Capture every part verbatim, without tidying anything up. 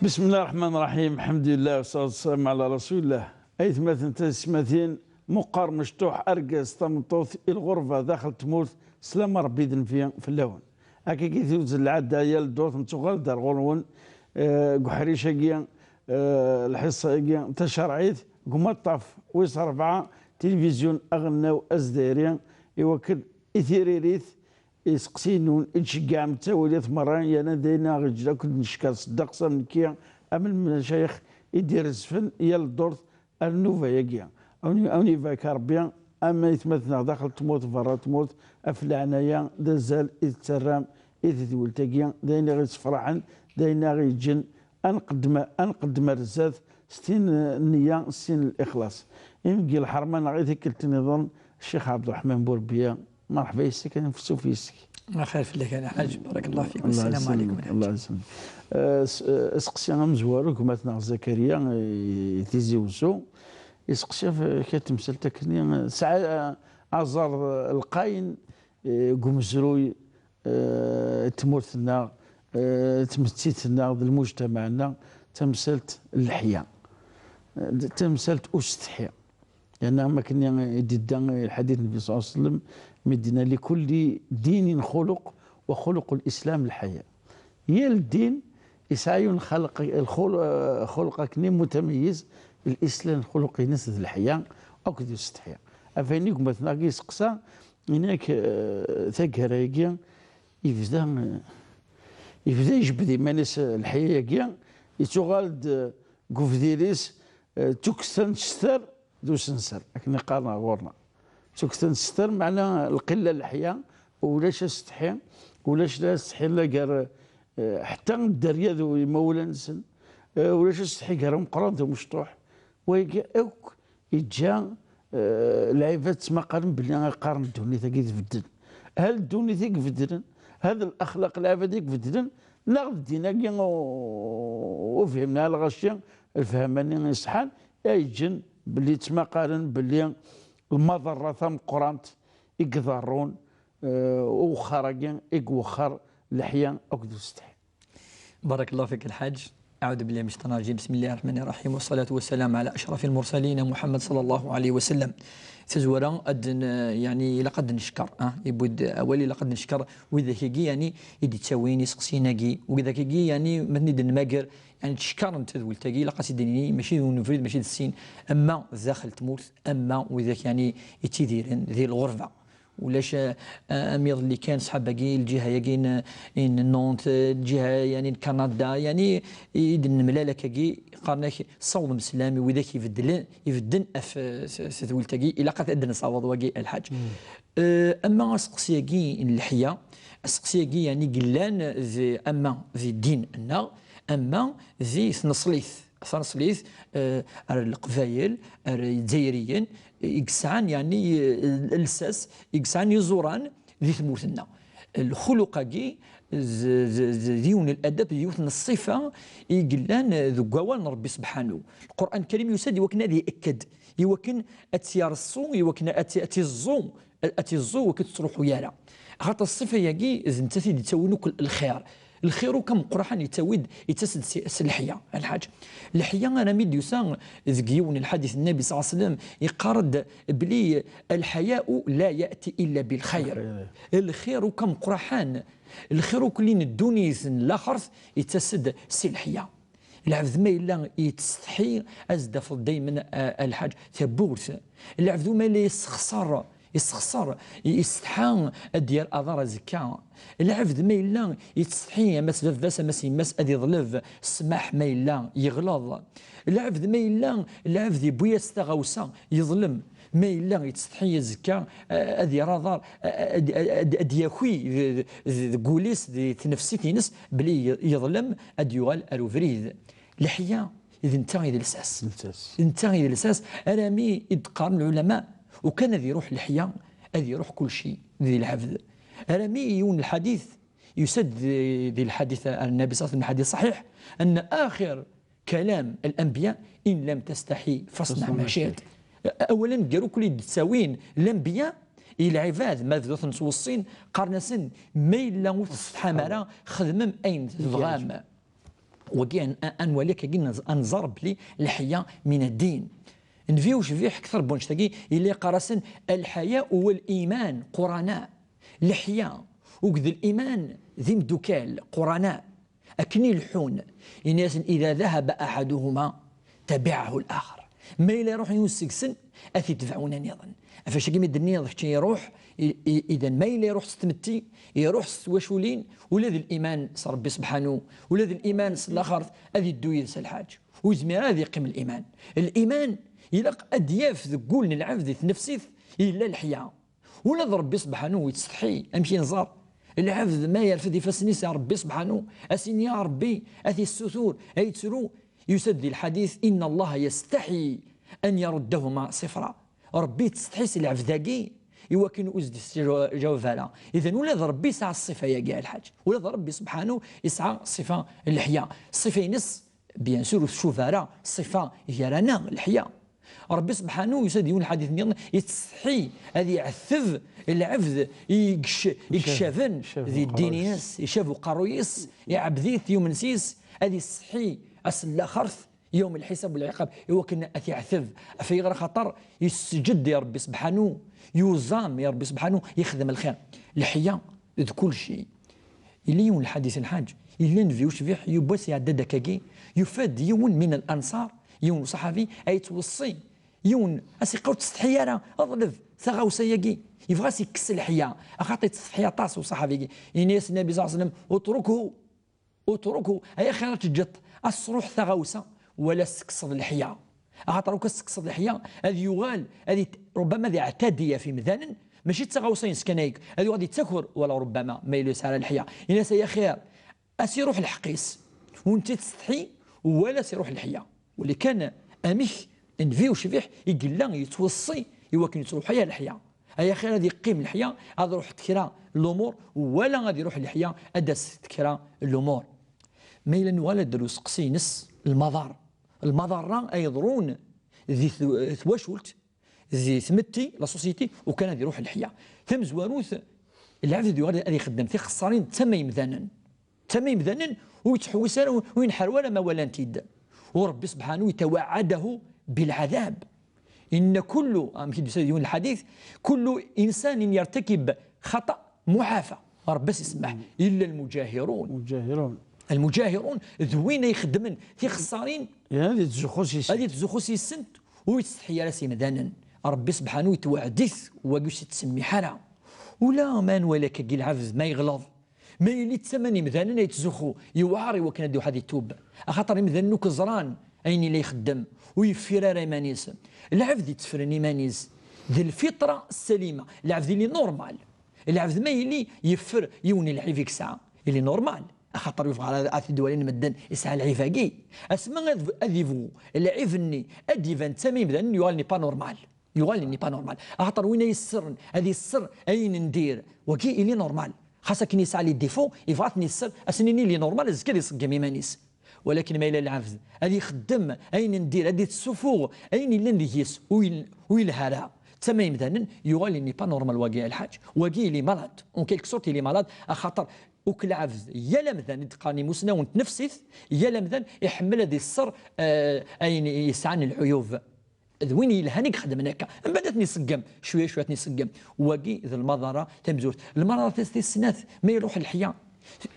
بسم الله الرحمن الرحيم. الحمد لله والصلاة والسلام على رسول الله. Aytmaten, taysetmatin, meqqar mecṭuḥ, argaz, tameṭṭut, i lɣerba daxel tmurt, slam Rebbi d nnbi fell-awen. Akkagi tiwet n lɛadda, yal ddurt nettuɣal-d ar ɣur-wen, eh, deg uḥric-agi, eh, lḥiṣa-agi tacerɛit, deg umaṭṭaf wis ṛebɛa, tilivizyu aɣelnaw azdayri, i wakken i tiririt iseqsiyen-nwen i d-tceggɛem ttawil-it merra, yerna d ayen aɣ-yeǧǧen akk d-neckeṛ s ddeqs am nekki, am lmacayix i d-irezfen yal ddurt ar nnuba-agi. Awen-, awen ibarek Ṛebbi, am aytmaten-nneɣ daxel tmurt, berra tmurt, af leɛnaya, d azal i tettarram i tedwilt-agi, d ayen i ɣ-yessefraḥen, d ayen i ɣ-yeǧǧen ad nqeddem, ad nqeddem ar zdat s tin n nniya, s tin n lixlaṣ. Imi deg lḥerma-nneɣ i tikkelt nniḍen, Ccix Ɛebderreḥman Burbiya, Merḥba yes-k, ad nfessuf yes-k. Lxir fell-ak a Lḥaǧ, barakallahu fik, Allah wassalamu yesselmek, alaykum. Allah yesselmek. Eh, s-, eh, aseqsi amezwaru, gma-tneɣ Zakariya, eh, Tizi Wezzu, iseqsi ɣef kra n temsalt akkenni, eh, tesɛa, eh, aẓar, eh, lqayen, eh, deg umezruy, eh, n tmurt-nneɣ, eh, tmettit-nneɣ, d lmujtamaɛ-nneɣ, tamsalt n leḥya, eh, d-, tamsalt usetḥi. Yerna am akken i d-idda lḥadit n Nnbi ṣella Llahu ɛalayhi wa sallam, mi d-yenna: "Likulli dinin xuluq, wa xuluqu l-Islam lḥaya." Yal ddin yesɛa yiwen lxalq, lxul-, lxuluq akken mutamayyiz, Lislam lxuluq-ines d leḥya akked usetḥi. Ɣef wayen i gma-tneɣ i yesteqsa, yenna-k, eh, taggara-agi yebda, eh, yebda ijebbed iman-is, eh, leḥya-agi, yettuɣal-d, eh, deg ubdil-is, eh, d tukksa n ccter d usenser, akken i qqaren ɣur-neɣ. Tukksa n ccter, meɛna lqilla n leḥya, ulac asetḥi, ulac la asetḥi la gar, eh, ḥetta dderya d imawlan-nsen, eh, ulac asetḥi gar umeqqran d umecṭuḥ. Wayagi akk yeǧǧa, eh, lɛibad ttmaqalen belli qqaren ddunit-agi tbeddel. Hal ddunit i ibeddlen? Hal laxlaq n lɛibad i ibeddlen? Neɣ d ddin-agi u-, ur fhimen ara lɣaci lefhama-nni iṣeḥḥan, i yeǧǧen belli ttmaqalen belli lmaḍerra tameqqrant i iḍerrun, eh, uwexxar-agi i iwexxer leḥya akked usetḥi. بارك الله فيك الحاج. أعوذ بالله من الشيطان الرجيم. بسم الله الرحمن الرحيم. والصلاة والسلام على أشرف المرسلين محمد صلى الله عليه وسلم. Tazwara ad n-, yeɛni, ilaq ad neckeṛ, ah, yewwi-d awal, ilaq ad neckeṛ widak-agi, yeɛni, i d-ittawin iseqsiyen-agi, widak-agi, yeɛni, ma ten-id-nmager, yeɛni, ttcekkaren tadwilt-agi, ilaq ad t-id-nini, mačči d win ubrid, mačči d sin, ama daxel tmurt, ama widak, yeɛni, ittidiren di lɣerba. Ulac, eh, am iḍelli kan ṣṣḥab-agi, lǧiha-agi n, n Nantes, eh, lǧiha, yeɛni, n Kanada, yeɛni, i d-nemlal akkagi, qqaren-ak, sawḍem sslam i widak ibeddlen, ibedden ɣef, eh, s-, s tedwilt-agi, ilaq ad d-nessaweḍ wagi, a Lḥaǧ. Eh, ama aseqsi-agi n leḥya, aseqsi-agi, yeɛni, yellan di, ama di ddin-nneɣ, ama di tneṣlit. Taneṣlit, eh, ar Leqbayel, ar Izzayriyen, i yesɛan, yeɛni, eh, lsas, i yesɛan iẓuran di tmurt-nneɣ. Lxuluq-agi, d, d, d, d yiwen n ladab, d yiwet n ṣṣifa i yellan deg wawal n Ṛebbi sebḥanu. Lqur'an Lkarim yusa-d i wakken ad iɛekked, i wakken ad tt-yerṣu, i wakken ad tt-, ad tt-iẓẓu, ad tt-iẓẓu, ur k-tettruḥu ara. Axaṭer ṣṣifa-agi d nettat i d-ittawin akk lxir. Lxir akk ameqqraḥan yettawi-d, yettas-d si, s leḥya, a Lḥaǧ. Leḥya armi d-yusa deg yiwen n lḥadit n Nnabi ṣella Llahu ɛalayhi wa sallam, yeqqar-d belli: "الحياء لا يأتي إلا بالخير." Lxir akk ameqqraḥan, lxir akk-nni n ddunit n laxert, yettas-d si leḥya. Lɛebd ma yella yettsetḥi, ad s-d-tafeḍ daymen, a, a Lḥaǧ, tawwurt. Lɛebd ma yella yessexṣer, yessexṣer, yessetḥa ad d-yerr aḍar azekka. Lɛebd ma yella yettsetḥi, ama s baba-s, ama s yemma-s, ad yeḍleb ssmaḥ ma yella yeɣleḍ. Lɛebd ma yella, lɛebd yewwi-yas taɣawsa, yeḍlem. Ma yella yettsetḥi azekka, a-, ad yerr aḍar, a-, a-, ad, ad, ad, ad d-yaki d, d, d, deg wul-is, di tnefsit-ines, belli ye-, yeḍlem, ad yuɣal ar ubrid. Leḥya, d netta i d lsas. Lsas. D netta i d lsas, arami i d-qqaren lɛulama, ukan ad iruḥ leḥya, ad iruḥ kulci di lɛebd. Arami yiwen lḥadit, yusa-d di, di lḥadit ar Nnabi ṣella Llahu ɛalayhi wa sallam, lḥadit ṣṣaḥiḥ, أن آخر كلام الأنبياء: "إن لم تستحي فاصنع ما شئت." Awal aneggaru akk i d-ttawin lanbiya i lɛibad, ma d ur ten-ttweṣṣin, qqaren-asen: "Ma yella ur tsetḥam ara, xedmem ayen tebɣam." Wagi ad nwali akkagi, ad nẓer belli leḥya min ad-din. Nnbi ucbiḥ kter n wanect-agi yella yeqqar-asen: "Lḥaya u l-iman qurana." Leḥya akked liman d imdukal, qurana, akken i leḥḥun. Yenna-yasen: "Ida dahaba aḥaduhuma, tabiɛahu l-axer." Ma yella iruḥ yiwen seg-sen, ad t-itbeɛ win nniḍen. Ɣef wacagi mi d-nniɣ kečči iruḥ, i- i- idan ma yella iruḥ s tmetti, iruḥ s twaculin, ula d liman s Rebbi sebḥanu, ula d liman s laxert, ad iddu yid-s lḥaǧ. Ur yezmir ara ad yeqqim liman. Liman ilaq ad d-yaf deg wul n lɛebd, di tnefsit, yella leḥya. Ula d Rebbi sebḥanu yettsetḥi, amek i nẓer? Lɛebd ma yerfed ifassen-is ar Rebbi sebḥanu, a s-ini: "A Rebbi", a t-issutur, a yettru, yusa-d di lḥadit: "Inna Allaha yastaḥyi an yaruddahuma sifra." Rebbi yettsetḥi si lɛebd-agi i wakken ur s-d-yesǧawab ara. Idan ula d Rebbi yesɛa ṣṣifa-agi a lḥaǧ. Ula d Rebbi sebḥanu yesɛa ṣṣifa n leḥya. Ṣṣifa-ines, bien sûr, ur tcuba ara ṣṣifa gar-aneɣ, leḥya. Rebbi sebḥanu yusa-d yiwen lḥadit nniḍen, yettsetḥi ad iɛetteb lɛebd i yec- i Icab, yecaben icab di uqerruy-is. Ddin-ines, icab uqerruy-is, iɛebd-it, yumen s-is, ad isetḥi ass n laxert, yawm lḥisab u lɛiqab, i wakken ad t-iɛetteb. Ɣef ayɣer? Axaṭer yesseǧed i Rebbi sebḥanu, yuẓam i Rebbi sebḥanu, yexdem lxir. Leḥya d kulci. Yella yiwen lḥadit a lḥaǧ, yella nnbi ucbiḥ, yiwwas iɛedda-d akkagi, yufa-d yiwen min al-anṣar, yiwen uṣaḥabi, a yettweṣṣi yiwen, a s-iqqar: "Ur ttsetḥi ara, ḍleb taɣawsa-agi." Yebɣa a s-ikkes leḥya, axaṭer yettsetḥi aṭas uṣaḥabi-agi. Yenna-yas Nnbi ṣalla Llahu ɛalayhi wa sallam: "Utruku, utruku, ay axir ad teǧǧeḍ, a s-truḥ taɣawsa, wala a s-tekkseḍ leḥya." Axaṭer akk a s-tekkseḍ leḥya, ad yuɣal, ad it-, rubbama ad iɛtadi ɣef imdanen, mačči d taɣawsa-ines kan ayek, ad yuɣal ad yettaker, wala rubbama ma yella yesɛa ara leḥya. Yenna-yas: "Ay axir a s-iruḥ lḥeqq-is, ur nettsetḥi, wala a s-iruḥ leḥya." Wali kan amek nnbi ucbiḥ i yella yettweṣṣi i wakken yettruḥ aya leḥya. Ay axir ad yeqqim leḥya, ad ruḥent kra n lumur, wala ad iruḥ leḥya, ad d-asent kra n lumur. Ma yella nuɣal-d ar useqsi-ines, lmaḍar. Lmaḍarra ay yeḍrun di tw- twacult, di tmetti, la société, ukan ad iruḥ leḥya. Tamezwarut, lɛebd ad yuɣal ad ixeddem tixeṣṣarin d tama yemdanen. D tama yemdanen, ur yettḥewwis ara, ur yenḥerwa ara ma walan-t-id. U Rebbi sebḥanu yetawaɛadahu bilɛadab. Inna kullu, amek i d-yusa yiwen lḥadit, kullu insanin yertakib xaṭa muɛafa. Rebbi a s-isemmeḥ, illa lmujahirun. Mujahirun. Lmujahirun d win ay ixeddmen tixeṣṣarin. Ad yettzuxxu s yis-sent. Ad yettzuxxu s yis-sent, ur yettsetḥi ara s yimdanen. Rebbi sebḥanu yettweɛɛed-it, wagi ur s-yettsemmiḥ ara. Ula ma nwala akkagi lɛebd ma yeɣleḍ, ma yili d tama n yimdanen ay yettzuxxu, yewɛer i wakken ad iruḥ ad itub. Axaṭer imdanen akk ẓran ayen i la ixeddem, ur yeffir ara iman-is. Lɛebd yettefren iman-is d lfitra ssalima, lɛebd ili normal. Lɛebd ma yili yeffer yiwen n lɛib i yesɛa, ili normal. Axaṭer yebɣa ara ad t-id-walin medden yesɛa lɛib-agi. Asma ad, ad yebɣu lɛib-nni ad d-iban d tama n yimdanen, yuɣal n'est pas normal. Yuɣal n'est pas normal. Axaṭer win ay yessern ad yesser ayen n dir, wagi ili normal. Xas akken yesɛa les défauts, yebɣa ad ten-yesser, a s-nini ili normal, azekka ad iṣeggem iman-is. Walakin ma yella lɛebd ad ixeddem ayen n dir, ad d-issuffuɣ ayen yellan deg-s ur yel- ur yelha ara, d tama n yimdanen, yuɣal n'est pas normal wagi a lḥaǧ. Wagi ili malade. En quelque sorte, ili malade, axaṭer akk lɛebd, yal amdan i d-qqaren imusnawen n tnefsit, yal amdan iḥemmel ad isser, eh, ayen yesɛan lɛuyub. D win yelhan i ixedmen akka. Mbaɛd ad ten-iṣeggem, cwiya cwiya ad ten-iṣeggem. Wagi d lmaḍara tamezwarut. Lmaḍara tis, tis snat, ma iruḥ leḥya,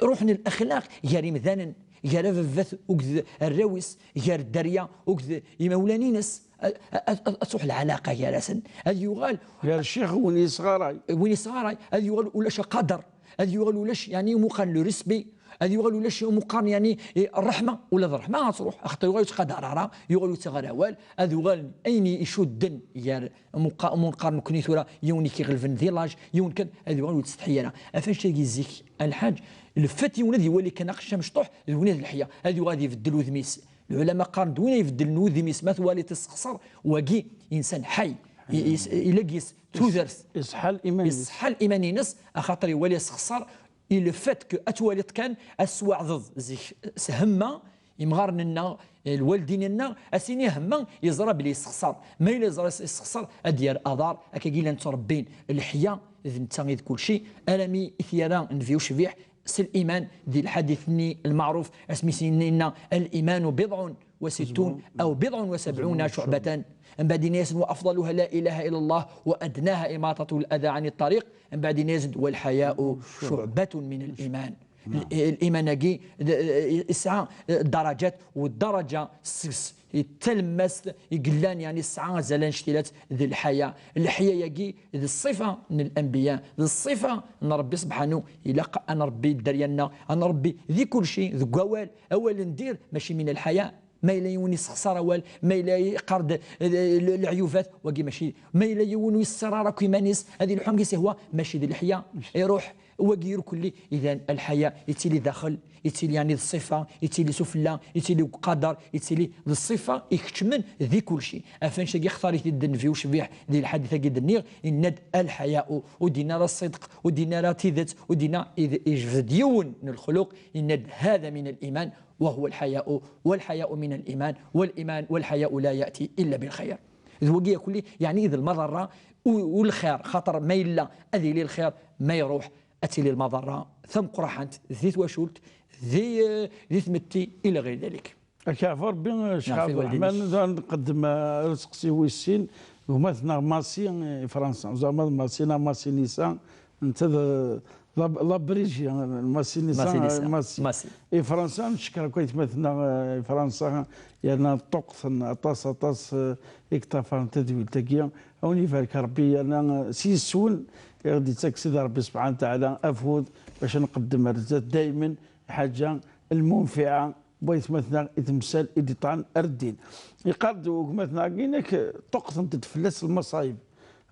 ruḥen lexlaq gar imdanen, gar ababat akked arraw-is, gar dderya akked imawlan-ines. A, a, a, ad truḥ lɛalaqa gar-asen. Ad yuɣal gar ccix d win yesɣaray. Win yesɣaray, ad yuɣal ulac aqader. Ad yuɣal ulac, yeɛni, umi qqaren le respect, ad yuɣal ulac umi qqaren, yeɛni, eh, ṛṛeḥma, ula d ṛṛeḥma ad truḥ, axaṭer yuɣal ur yettqadar ara, yuɣal ur yettaɣ ara awal, ad uɣalen ayen icudden gar umi qa- umi neqqar nekkni tura, yiwen i k-iɣelben di l'âge, yiwen kan, ad yuɣal ur yettsetḥi ara. Ɣef wacagi zik a lḥaǧ, le fait yiwen ad iwali kan aqcic amecṭuḥ, d win ad leḥya, ad yuɣal ad ibeddel udem-is. Lɛulama qqaren-d win ay ibeddlen udem-is, ma twaliḍ isexṣer, wagi insan ḥay, i- is- ila deg-s tudert. Iseḥḥal iman-is. Iseḥḥal iman-ines, axaṭer iwali isexṣer, i le fait que ad twaliḍ kan, ad s-tweɛdeḍ zik s hemma, imɣaren-nneɣ, lwaldin-nneɣ, a s-ini hemma, yeẓra belli yessexṣer. Ma yella yeẓra yessexṣer, ad d-yerr aḍar, akkagi i llan ttrebbin leḥya, d netta i d kulci, armi i t-yerra nnbi ucbiḥ, s liman di lḥadit-nni lmeɛruf, asmi s-yenna: "Al-imanu bid'un wa sittun aw bid'un wa sab'una shu'batan." Mbeɛd yenna-yasen: "Wa afḍaluha la ilaha illallah wa adnaha imatatu l-adha ani ṭṭariq." Mbeɛd yenna-yasen: "Wal haya'u shu'batun min al-iman." L-, liman-agi d-, yesɛa ddarajat, u ddaraǧa s-, s-, talemmast i yellan, yeɛni tesɛa azal annect-ilat d lḥaya. Lḥaya-agi d ṣṣifa n lanbiya, d ṣṣifa n Ṛebbi subḥanu. Ilaq ad nṛebbi dderya-nneɣ, ad nṛebbi di kulci, deg wawal. Awal n dir mačči min lḥaya. Ma yella yiwen yessexṣar awal, ma yella yeqqar-d, eh, le-, leɛyubat, wagi mačči. Ma yella yiwen ur yessir ara akk iman-is, ad yelḥu am yas-ihwa, mačči d leḥya. Iruḥ wagi irkelli. Idan, lḥaya yettili daxel, yettili yeɛni d ṣṣifa, yettili sufella, yettili deg uqader, yettili d ṣṣifa ikeččmen di kulci. Ɣef wannect-agi xtar-it-id Nnbi ucbiḥ di lḥadit-agi d-nniɣ, yenna-d: "Al-haya'u", ur d-yenna ara ṣṣidq, ur d-yenna ara tidet, ur d-yenna id-, yejbed-d yiwen n lexluq, yenna-d: "Hada min al-iman, wa huwa al-haya'u, wal-haya'u min al-iman, wal-iman, wal-haya'u la ya'ti illa bil-xayr." D wagi akk-nni, yeɛni d lmaḍerra u, u lxir, xaṭer ma yella ad yili lxir, ma iruḥ, ad tili lmaḍerra tameqqraḥant di twacult, di, di tmetti, ila ɣir dalik. Ad k-yeɛfu Rebbi, Ccix Ɛebderreḥman, da nqeddem, uh, aseqsi wis sin, gma-tneɣ Massi i Fransa. Zeɛma d Massi neɣ Massi Nisa, netta d, d la, la Brigitte, Massi Nisa, Massi Nisa. Massi. Massi. I Fransa, neckeṛ akk aytmaten-nneɣ, uh, i Fransa, yerna ṭṭuqten aṭas, aṭas, uh, i yeṭṭafaren tadwilt-agi. A wen-ibarek Rebbi, yerna, uh, s yis-wen i ɣ-d-yettak Sidi Rebbi subḥanahu wa taɛala afud bac ad nqeddem ar zdat daymen lḥaǧa lmunfiɛa, waytmaten-a i temsal i d-iṭṭɛen ar ddin. Yeqqar-d ugmat-nneɣ-agi, inak, ṭṭuqtent-d fell-as lmaṣayib.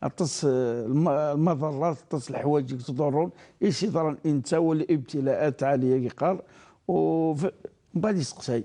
Aṭas, eh, lma-, lmaḍerrat, aṭas leḥwayeǧ i yettḍurrun, i s-yeḍran i netta, wal ibtilaat ɛali, i yeqqar. U f-, mbeɛd yesteqsay: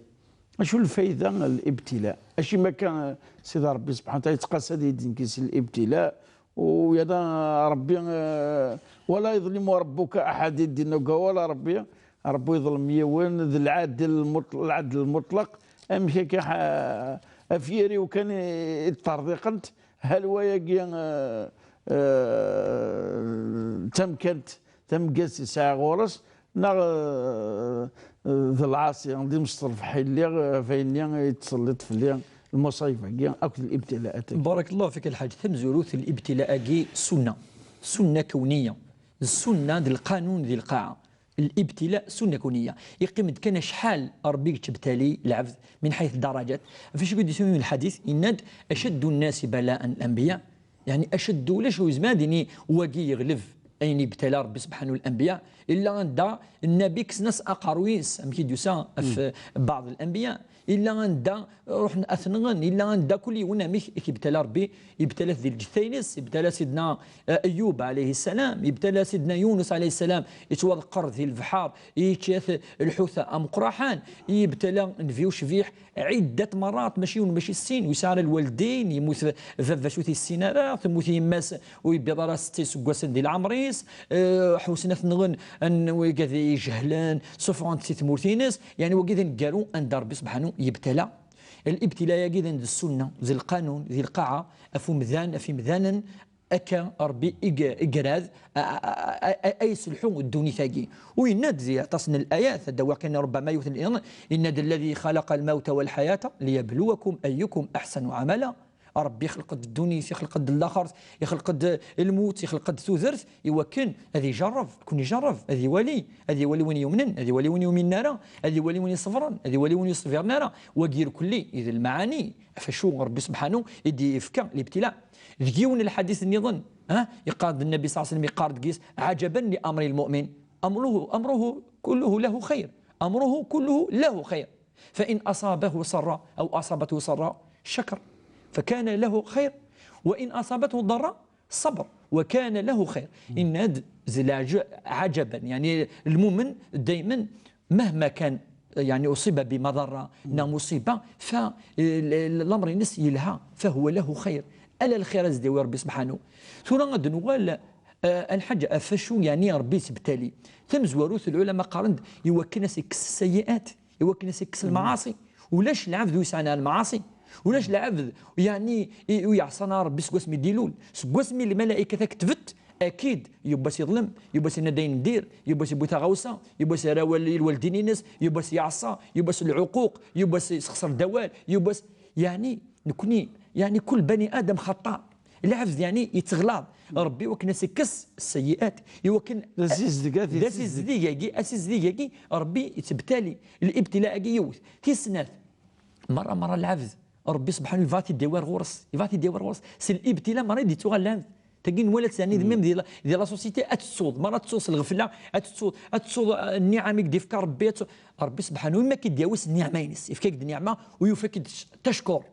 "Acu lfayda n libtila? Acimi akka, eh, Sidi Ṛebbi subḥanahu wa taɛala yettqasad-iyi-d nekk s libtila?" U yerna Ṛebbi, eh, "Wala yeḍlimu Ṛebbuka aḥad", i d-yenna deg wawal n Ṛebbi, Ṛebbi ur iḍellem yiwen, d lɛadel lmuṭ-, lɛadel lmuṭleq. Amek akka, ḥa-, afyir-iw kan i, i ṭṭerḍiqent, hal wayagi, eh, eh, d tamkant, tameggazt yesɛa ɣur-s, neɣ, eh, d lɛaṣi, d imseṭṭlef i lliɣ, ɣef ayenni i yettselliṭ fell-i lmuṣayib-agi akked libtilaat-agi. Barakallahu fik a Lḥaǧ. Tamezwarut, libtila-agi sunna, sunna kawniya, d sunna, d lqanun di lqaɛa. Libtila sunna kawniya. Yeqqim-d kan acḥal Ṛebbi yettbtali lɛebd min ḥayt ddarajat. Ɣef wacu i d-yessawal lḥadit, yenna-d: "Acaddu nnasi bala'an l-anbiya." Yeɛni, acaddu, ulac ur yezmir ad yini wagi yeɣleb ayen yebtala Ṛebbi subḥanahu l-anbiya, illa anda nnabi kksen-as aqerruy-is, amek i d-yusa ɣef baɛḍ l-anbiya, illa anda ruḥen ad t-nɣen, illa anda kul yiwen amek i t-yebtala Ṛebbi. Yebtala-t di lǧetta-ines, yebtala Sidna, eh, Ayyub ɛalayhi ssalam, yebtala Sidna Yunus ɛalayhi ssalam, yettwaḍeqqer di lebḥer, yečča-t lḥut ameqqraḥan, yebtala nnbi ucbiḥ, ɛiddat marat, mačči yiwen, mačči sin, ur yesɛi ara lwaldin, yemmut baba-s ur t-yessin ara, temmut yemma-s ur yebbiḍ ara setta iseggasen di leɛmer-is, eh, ḥewsen ad t-nɣen, an-, wigad ijehlen, suffɣen-t si tmurt-ines. Yeɛni wagi d aneggaru anda Ṛebbi subḥanu yebtala. Libtila-agi d, d ssunna, d lqanun, d lqaɛa, ɣef umdan, ɣef imdanen, akka Ṛebbi i g-, i grad, a, a, a, a, a yesselḥu ddunit-agi. U yenna-d di aṭas n layat, ad d-awiɣ kan rubbama yiwet n iḍ, yenna-d: "Alladhi khalaqa al-mawta wal-hayata liyabluwakum ayyukum ahsanu amala." Ṛebbi ixleq-d ddunit, ixleq-d laxert, ixleq-d lmut, ixleq-d tudert, i wakken ad ijarreb, ad ken-ijarreb, ad iwali, ad iwali win yumnen, ad iwali win yuminen ara, ad iwali win iṣebren, ad iwali win ur yesbiren ara. Wagi irkelli i d lmaɛani ɣef acu Ṛebbi subḥanu i d-yefka libtila. Deg yiwen n lḥadit nniḍen, ha, yeqqar-d Nnabi ṣalla Llahu ɛalayhi wa sallam, yeqqar deg-s: "Ɛaǧaban li amri lmu'min, amruhu, amruhu kulluhu lahu xayr, amruhu kulluhu lahu xayr, fa in aṣabahu sarra, aw aṣabathu sarra, shakar, fa kana lahu xayr, wa in aṣabathu darra, sabr, wa kana lahu xayr." Yenna-d: "Ɛaǧaban", yeɛni lmumen daymen, mahma kan, yeɛni uṣiba bimaḍarra neɣ muṣiba, fa, eh, l-, l-, lamr-ines yelha, fa huwa lahu xayr. Ala lxir ad s-d-yawi Ṛebbi subḥanu. Tura ad d-nuɣal, eh, a Lḥaǧ, ɣef wacu yeɛni Ṛebbi yettbtali. Tamezwarut, lɛulama qqaren-d i wakken ad s-ikkes ssayiat, i wakken ad s-ikkes lmaɛaṣi. Ulac lɛebd ur yesɛan ara lmaɛaṣi. Ulac lɛebd, yeɛni, i, ur yeɛṣan ara Ṛebbi seg wasmi d-ilul. Seg wasmi lmalaika-t ketbet, أكيد يباس يظلم، يباس ينادين ندير، يباس يبوي تغاوسة، يباس يراول الوالدين ينس، يباس يعصى، يباس العقوق، يباس يسخسر الدوال، يباس، يعني، نكوني، يعني، كل بني آدم خطاء. العبد، يعني، يتغلاظ. ربي وكنا سكس السيئات، يوكن داس يزدقات، داس يزدق. يزديقاكي، أس يزديقاكي، ربي يتبتالي. الابتلاء كي يوث. تيسنات. مرة، مرة العبد، ربي سبحانه يبغى تيديوار غورس، يبغى تيديوار غورس. سي الابتلاء مرة يدي توغال العبد. تاكي نولات يعني ذمم ديال، ديال لا سوسيتي، اتسوض، مرة تسوس الغفلة، اتسوض، اتسوض، آه، النعم يقدي يفكا ربي، اتسوض. ربي سبحانه، ما كيديوس النعمة ينس، يفكاك النعمة ويوفاك تش-، تشكر.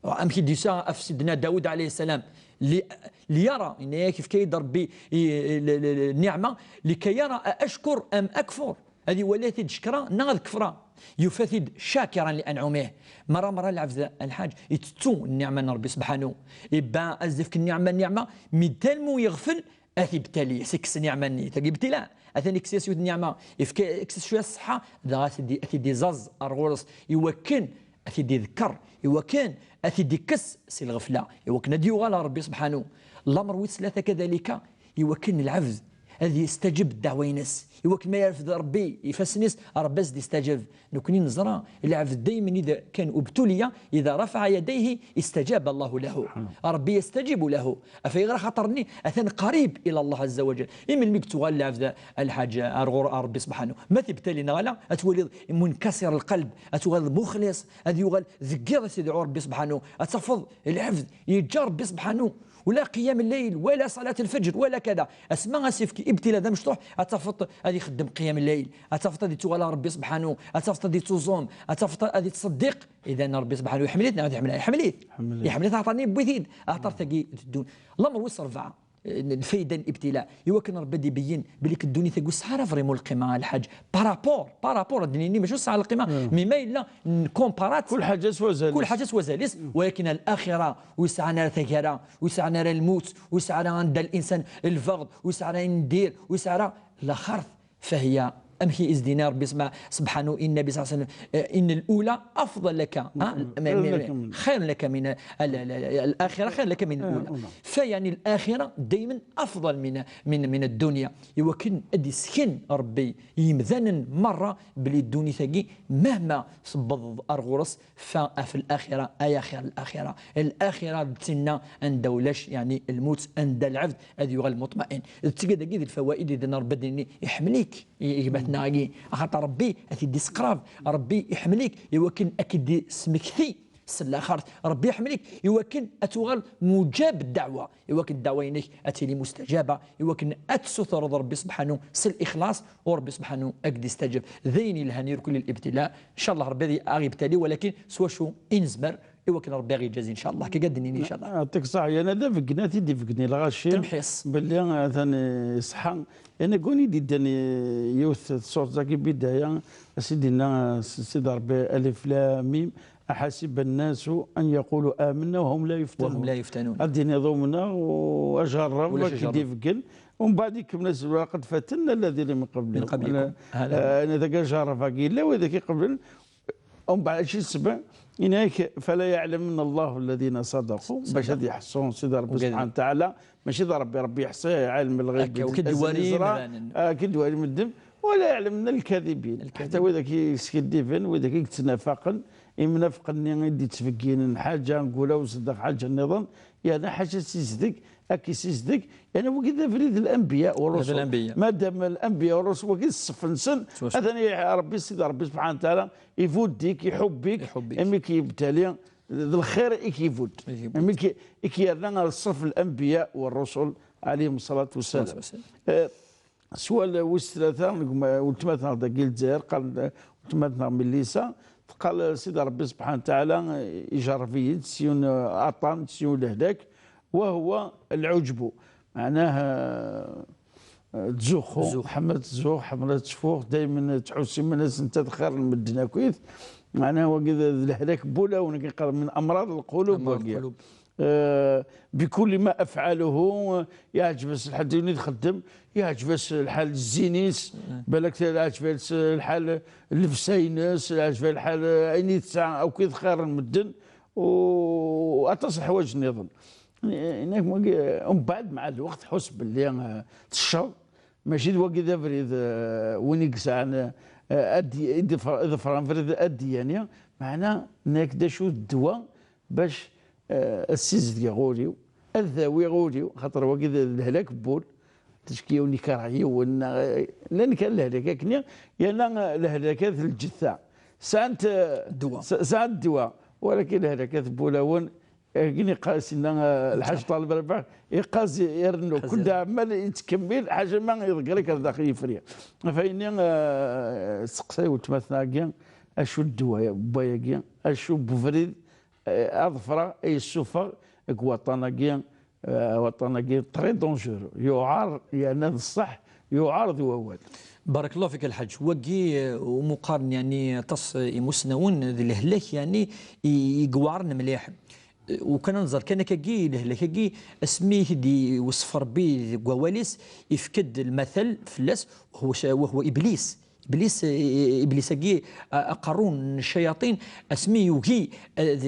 أم كي ديسا في سيدنا داود عليه السلام، لي-، ليرى، إن كيف كيد ربي ي-، ل-، ل-، ل-، النعمة، لكي يرى أأشكر أم أكفر. هذه ولات الشكرة ناغ الكفرة. يفاتد شاكرا لأنعمه. مرة، مرة العبد الحاج يتتو النعمة من ربي سبحانه. يبقى أزفك النعمة، النعمة، من تالمو يغفل، أثي بتالي، سكس نعمة ني. تاكي ابتلاء. أثني كسيس يوت النعمة. يفك-، يكسس شوية الصحة، ذا أثي دي، أثي دي زاز، أرغورس. يوكن أثيدي يذكر، إوا كان أثيدي يكس سي الغفلة، إوا كان أدي يغال ربي سبحانه. الأمر ويس ثلاثة كذلك، إوا كان العبد أذ يستجب الدعوة ينس، إوا كان ما يرفض ربي يفسنس، ربي أزد يستجب. نكني نزرى العبد دايما إذا كان ابتلي، إذا رفع يديه استجاب الله له. ربي يستجيب له. أفيغرا خاطرني أثن قريب إلى الله عز وجل. إمن ميك تغال العبد الحاج أرغور ربي سبحانه. ما تبتلي نغلا، أتولي منكسر القلب، أتولي مخلص، أذ يغال ذقيض سيدعو ربي سبحانه. أتفض العبد يجار ربي سبحانه. ولا قيام الليل، ولا صلاة الفجر، ولا كذا. أسمع أسفك ابتلاء ذا مشطوح، أتفض أذ يخدم قيام الليل، أتفض أذ يتوالى ربي سبحانه، أتفض أذ يتوزوم، أتفض أذ يتصدق. إذا ربي سبحانه يحملتنا، غادي يحملها، يحمليت. يحمليت، أعطاني بويثيد، أعطر تاقي الدون. الأمر ويس ربعة. الفايدة الابتلاء. إوا كان ربي دي يبين بلي الدنيا تقول سعر فريمون القيمة على الحاج. بارابور، بارابور الدنيا ماشي سعر القيمة. مي ما إلا نكومبارات. كل حاجة سوا زاليس. كل حاجة سوا زاليس، ولكن الآخرة ويسعنا تجارة، ويسعنا الموت، ويسعنا عند الإنسان الفقد، ويسعنا ندير، ويسعنا الخرث. فهي أمشي إزدينا ربي سبحانه، النبي صلى الله عليه وسلم، آه، إن الأولى أفضل لك، ها؟ خير لك من، خير لك من ال-، ال-، ال-، الآخرة، خير لك من الأولى. فيعني الآخرة دايما أفضل من، من، من الدنيا. إوا كان أدي سكن ربي يمذن مرة بلي الدنيا تاقي مهما صبض أرغورس ففي الآخرة، أيا خير الآخرة. الآخرة تسنى أن دولاش، يعني الموت، أن دا العبد أذ يغال مطمئن. تجد أكيد الفوائد إذا ربي ديني يحمليك. يجبتنا أكي. أخاطر ربي أتي ديسقراب. ربي يحمليك. يوكن أكيد سمكثي. سلا خارت. ربي يحمليك. يوكن أتوغل مجاب الدعوة. يوكن الدعوة إنك أتي لي مستجابة. يوكن أتسوثر ربي سبحانه سل إخلاص. وربي سبحانه أكد يستجب. ذين الهنير كل الابتلاء. إن شاء الله ربي ذي أغيب تالي، ولكن سوى شو إنزمر. إوا كان ربي غير يجازي إن شاء الله، كي قدني إن شاء الله. يعطيك الصحة. أنا ذا فقنا تيدي فقني الغاشي. تمحيص. باللي، آه، ثاني صحة. أنا قوني دي داني يوث الصوت ذاك بداية. سيدنا، سيد ربي، ألف لام ميم. أحسب الناس أن يقولوا آمنا وهم لا يفتنون. وهم لا يفتنون. أديني ضمنا وأجرب ولا كي شجرة. دي فقن. ومن بعد كم ناس قد فتنا الذين من قبلهم. من قبلكم. أنا، آه، أنا ذاك جرب أقول لا وإذا كي قبل ومن بعد شي السبع؟ إنك فلا يعلمن الله الذين صدقوا، باش غادي يحصون سيدي ربي سبحانه وتعالى، ماشي ذا ربي، ربي يحصي علم الغيب. هكا، وكدواري مدن. آه، كدواري مدن، ولا يعلمن الكاذبين. الكاذبين. حتى وإذا كي سكديفن، وإذا كي تنافقن، إمنافقن يدي تفكين حاجة نقولها وصدق حاجة نظن، يعني حاجة سيزدك، أكي سيزدك، يعني وكذا فريد الأنبياء والرسل. الأنبياء. ما دام الأنبياء والرسل وكذا الصف نسن، هذا ربي سيدي ربي سبحانه وتعالى يفوديك، يحبك، يحبك. أمي كيبتالي، ذا الخير إيك يفود. يفود. أمي كي، إيك يرنا على الصف الأنبياء والرسل عليهم الصلاة والسلام. الصلاة والسلام. آه، سؤال ويس ثلاثة، نقوم، ولتماتنا داكي الجزائر، قال، ولتماتنا من ليسا، قال سيدي ربي سبحانه وتعالى، يجرب يد سيون أطان، سيون الهلاك، وهو العجب. معناه، آه، تزوخو، تزوخ. حملت تزوخ، حملت تشفوخ، دايمًا تحوسي من الناس انت الخير المدن اكويت. معناه هو كذا الهلاك بولا، ونقول من امراض القلوب أمراض وكذا. القلوب. آه، بكل ما افعله، يعجبس الحال ديوني تخدم، يعجبس الحال الزينيس، بالك يعجبس الحال اللبسينس، يعجبس الحال عيني تسعة او كذا خير المدن، و-، واتصل حوايج نظن. Inak wagi, umbeɛd, mɛa lweqt, ḥus belli, eh, tecceḍ. Mačči d wagi d abrid, eh, win i yesɛan, eh, ad d-, i d-, iḍefren abrid ad d-yani. Meɛna, inak d acu d ddwa bac, eh, ad ssizedgeɣ ul-iw, ad dawiɣ ul-iw, xaṭer wagi d, d lehlak n wul. Ticki yiwen ikerh yiwen, neɣ, eh, llan kan lehlak akkenni, yerna, eh, lehlakat n lǧetta sɛant, eh, ddwa. S-, sɛant ddwa, walakin lehlakat n wulawen, akken iqqar sinna, eh, lḥaǧ Ṭaleb Rabaḥ, iqqaz irennu, iqqaz kul irennu. Aɛmal yettkemmil, ḥaca ma iḍegger-ik ar daxel yefri. Ɣef ayenni, eh, tseqsay weltma-tneɣ-agi, acu ddwa n wayagi, acu n ubrid, eh, aḍefra ay yessufeɣ deg waṭṭan-agi, eh, waṭṭan-agi très dangereux. Yuɛer, yerna d ṣṣeḥ, yuɛer d wawal. Barakallahu fik a lḥaǧ. Wagi, eh, umi qqaren, yani, aṭas, eh, imusnawen d lehlak, yani, i, i iweɛren mliḥ. Eh, u kan ad nẓer kan akkagi, lehlak-agi, asmi i t-id-iwessef Rebbi deg wawal-is, ifka-d lmatal fell-as, وهو ش-, وهو إبليس. Iblis, eh, Iblis-agi, a-, aqerru n ccayaṭin, asmi yugi ad,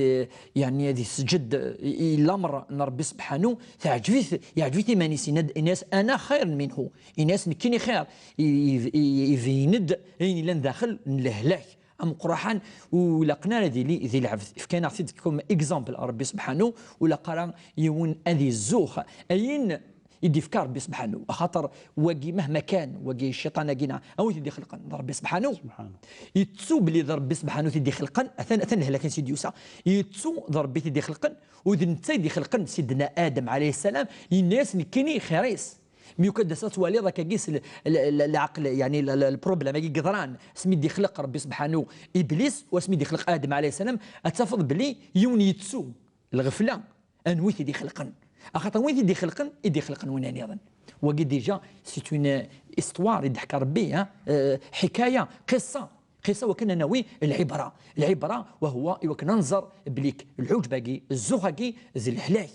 yani, ad isǧed i, i lamer n Rebbi Sebḥanu, teɛǧeb-it, yeɛǧeb-it iman-is, yenna-d, yenna-as: "Ana xayr minhu." Yenna-as: "Nekkini xir." I, i, i, ibeyyen-d ayen yellan daxel n lehlak ameqqraḥan, ur ilaqen ara ad yili di lɛebd. Fkan-aɣ-t-id comme exemple Rebbi Sebḥanu, ur ilaq ara yiwen ad izzux ayen i d-ifka Rebbi Sebḥanu. Axaṭer wagi mahma kan, wagi cciṭan-agi neɣ a wi t-id-ixelqen, d Rebbi Sebḥanu. Sebḥanu. Yettu belli d Rebbi Sebḥanu i t-id-ixelqen, atan, atan lehlak ansi d-yusa. Yettu d Rebbi i t-id-ixelqen, u d netta i d-ixelqen Sidna Adem ɛalayhi ssalam, yenna-yas: "Nekkini xir-is." Mi ukan d-as ad twaliḍ akkagi s l-, l-, l-, lɛeql, yani l-, l-, lproblème-agi yeḍran, asmi d-ixleq Rebbi Sebḥanu Iblis, u asmi d-ixleq Adem ɛalayhi ssalam, ad tafeḍ belli yiwen yettu, lɣefla, anwi t-id-ixelqen. Axaṭer win t-id-ixelqen, i d-ixelqen winna nniḍen. Wagi déjà, c'est une histoire, i d-ḥka Rebbi, ha? Euh, ḥikaya, qissa, qissa wakken ad nawi lɛibra. Lɛibra, وهو, i wakken ad nẓer belli lɛuǧb-agi, zzux-agi, d lehlak.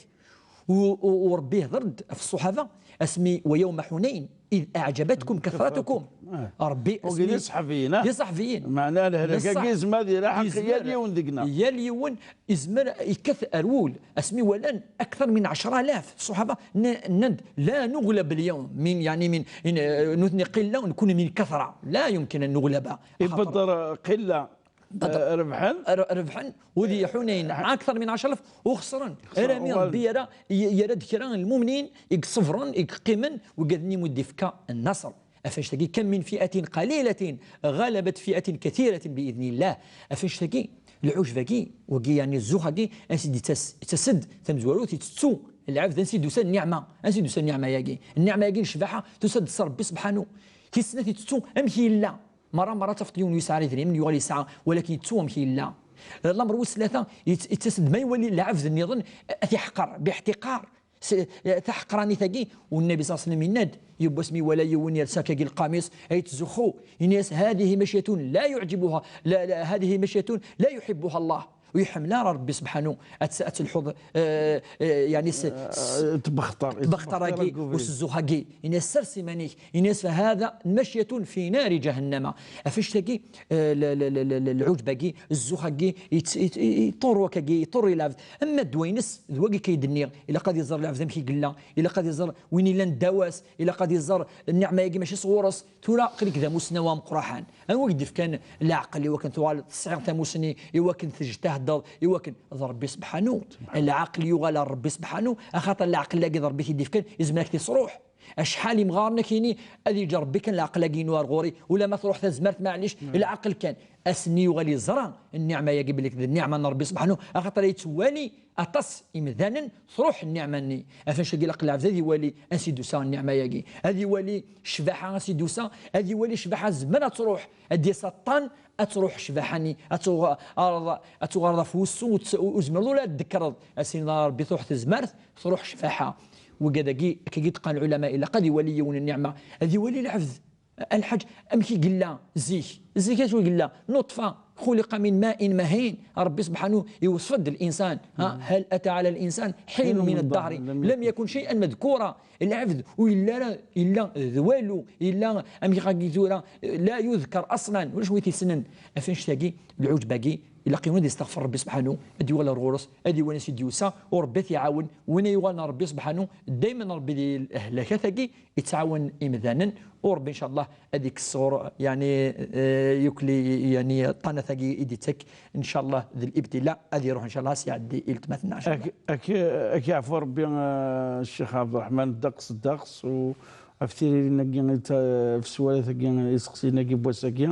U, u, u Rebbi ihder-d ɣef ṣṣuḥaba, asmi: "ويوم حنين إذ أعجبتكم كثرتكم." Ah. Rebbi, wagi asmi d iṣeḥbiyen, ah? D iṣeḥbiyen. Meɛna lehlak-agi yezmer ad iraḥ yal yiwen deg-neɣ. Yal yiwen yezmer yekkat ar wul, asmi walan أكثر من عشرة آلاف ṣṣuḥaba, n-, nnan-d: "لا نغلب اليوم من، يعني من، إن، آه، nutni qilla, نكون من كثرة. لا يمكن أن نغلب." Axaṭer Badr qilla, Badr, eh, rebḥen. Re-, rebḥen, u di Ḥunayn أكثر من عشرة آلاف u xesren. Xesren. Armi Rebbi yerra, y-, yerra-d kra n lmumnin i iṣebren, i yeqqimen, wigad-nni mu d-ifka nnaṣer. Af annect-agi: "كم من فئة قليلة غلبت فئة كثيرة بإذن الله." Af annect-agi, lɛuǧb-agi, wagi, yani, zzux-agi, ansi d-yettas-, yettas-d tamezwarut, yettettu lɛebd, ansi d-tusa nniɛma, ansi d-tusa nniɛma-agi. Nniɛma-agi n ccbaḥa tusa-d s Rebbi Sebḥanu. Tis snat, yettettu amek yella. Merra, merra tafeḍ yiwen yesɛa idrimen, yuɣal yesɛa, walakin yettu amek yella. Lamer wis tlata, yet-, yettas-d ma iwali lɛebd nniḍen, ad t-iḥqer, باحتقار. S-, taḥeqranit-agi, u Nnabi ṣalla Llahu ɛalayhi wa sallam yenna-d, yiwwas mi iwala yiwen yelsa akkagi lqamis, ay yettzuxxu, yenna-yas: "هذه مشية لا يعجبها، لا، لا، هذه مشية لا يحبها الله." Ur iḥemmel ara Rebbi Sebḥanu ad t-, ad telḥuḍ, eh, eh, yani s-, s-, eh, tbexter, tbexter-agi, tbexter-agi, u s zzux-agi. Yenna-yas: "Sers iman-ik." Yenna-yas: "فهذا مشية في نار جهنم." Af annect-agi, eh, l-, l-, l-, l-, lɛuǧb-agi, zzux-agi, yett-, yett-, yeṭṭurru akkagi, yeṭṭurru i lɛebd. Ama ddwa-ines, d wagi kan i d-nniɣ, ilaq ad iẓer lɛebd amek i yella, ilaq ad iẓer win illan ddaw-as, ilaq ad iẓer nniɛma-agi mačči sɣur-s. Tura aql-ik d amusnaw ameqqraḥan. Anwa i k-d-ifkan leɛqel i wakken tuɣal tesɛiḍ tamusni, i wakken tejtahdeḍ, i wakken d Rebbi Sebḥanu. Lɛaqel yuɣal ar Rebbi Sebḥanu, axaṭer leɛqel-agi d Rebbi i t-id-ifkan, izmer ad k-t-isruḥ. Acḥal imɣaren akini ad yeǧǧ Rebbi kan leɛqel-agi-inu ar ɣur-i, ulamma truḥ tazmert, maɛlic, lɛaqel kan. Ass-nni yuɣal yeẓra nniɛma-agi belli d nniɛma n Rebbi Sebḥanu, axaṭer yettwali aṭas imdanen truḥ nniɛma-nni. Af annect-agi, ilaq lɛebd ad iwali ansi d-tusa nniɛma-agi, ad iwali ccbaḥa ansi d-tusa, ad iwali ccbaḥa tezmer ad truḥ, ad d-yas aṭṭan, ad truḥ ccbaḥa-nni, ad tuɣ-, areḍ-, ad tuɣaleḍ ɣef wussu, ur tt-, ur tezmireḍ ula ad d-tekkreḍ. Ad s-tiniḍ a Rebbi, truḥ tezmert, truḥ ccbaḥa. Wigad-agi, akkagi d-qqaren lɛulama, ilaq ad iwali yiwen nniɛma, ad iwali lɛebd. A lḥaǧ, amek i yella zik? Zik acu i yella? نطفة خلق من ماء مهين. Rebbi Sebḥanu iwesf-d linsan. Ha? هل أتى على الإنسان حين من الدهر لم يكن شيئا مذكورا. Lɛebd ur yelli ara, yella d walu, yella amek i ɣagi tura, لا يذكر أصلا, ulac wi t-yessnen. Af annect-agi, lɛuǧb-agi, Ilaq yiwen ad isteɣfer Rebbi subḥanu, ad iwali ar ɣur-s, ad iwali ansi d-yusa, u Rebbi ad t-iɛawen. Win ay yuɣalen ar Rebbi subḥanu, daymen Rebbi di lehlakat-agi, yettɛawan imdanen, u Rebbi, ncallah, ad ikkes sɣur, yani, eh, yukli, yani, ṭṭanat-agi i d-ittak, ncallah, d libtila, ad iruḥ, ncallah, ad s-iɛeddi i letmat-nneɣ, ncallah. Ak-, ak-, ak yeɛfu Rebbi, eh, Ccix Ɛebderreḥman, ddeqs, ddeqs, u ɣef tiririn-agi, i ta-, ɣef sswalat-agi, iseqsiyen-agi n wass-agi,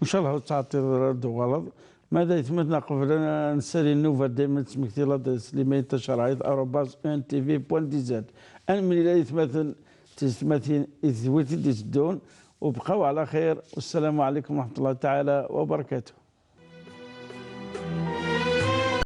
ncallah ur tettɛeṭṭileḍ ara ad d-tuɣaleḍ. Ma d aytmaten, qbel ad nessali nnuba, daymen ttmektileḍ s limayl tacerɛit arobase E N T V point D Z. Ad nemlil aytmaten d teysetmatin i tedwilt i d-iteddun, u bqaw ɛla xir. Wassalamu ɛlikum wa rahmatullahi taɛala wa barakatuh.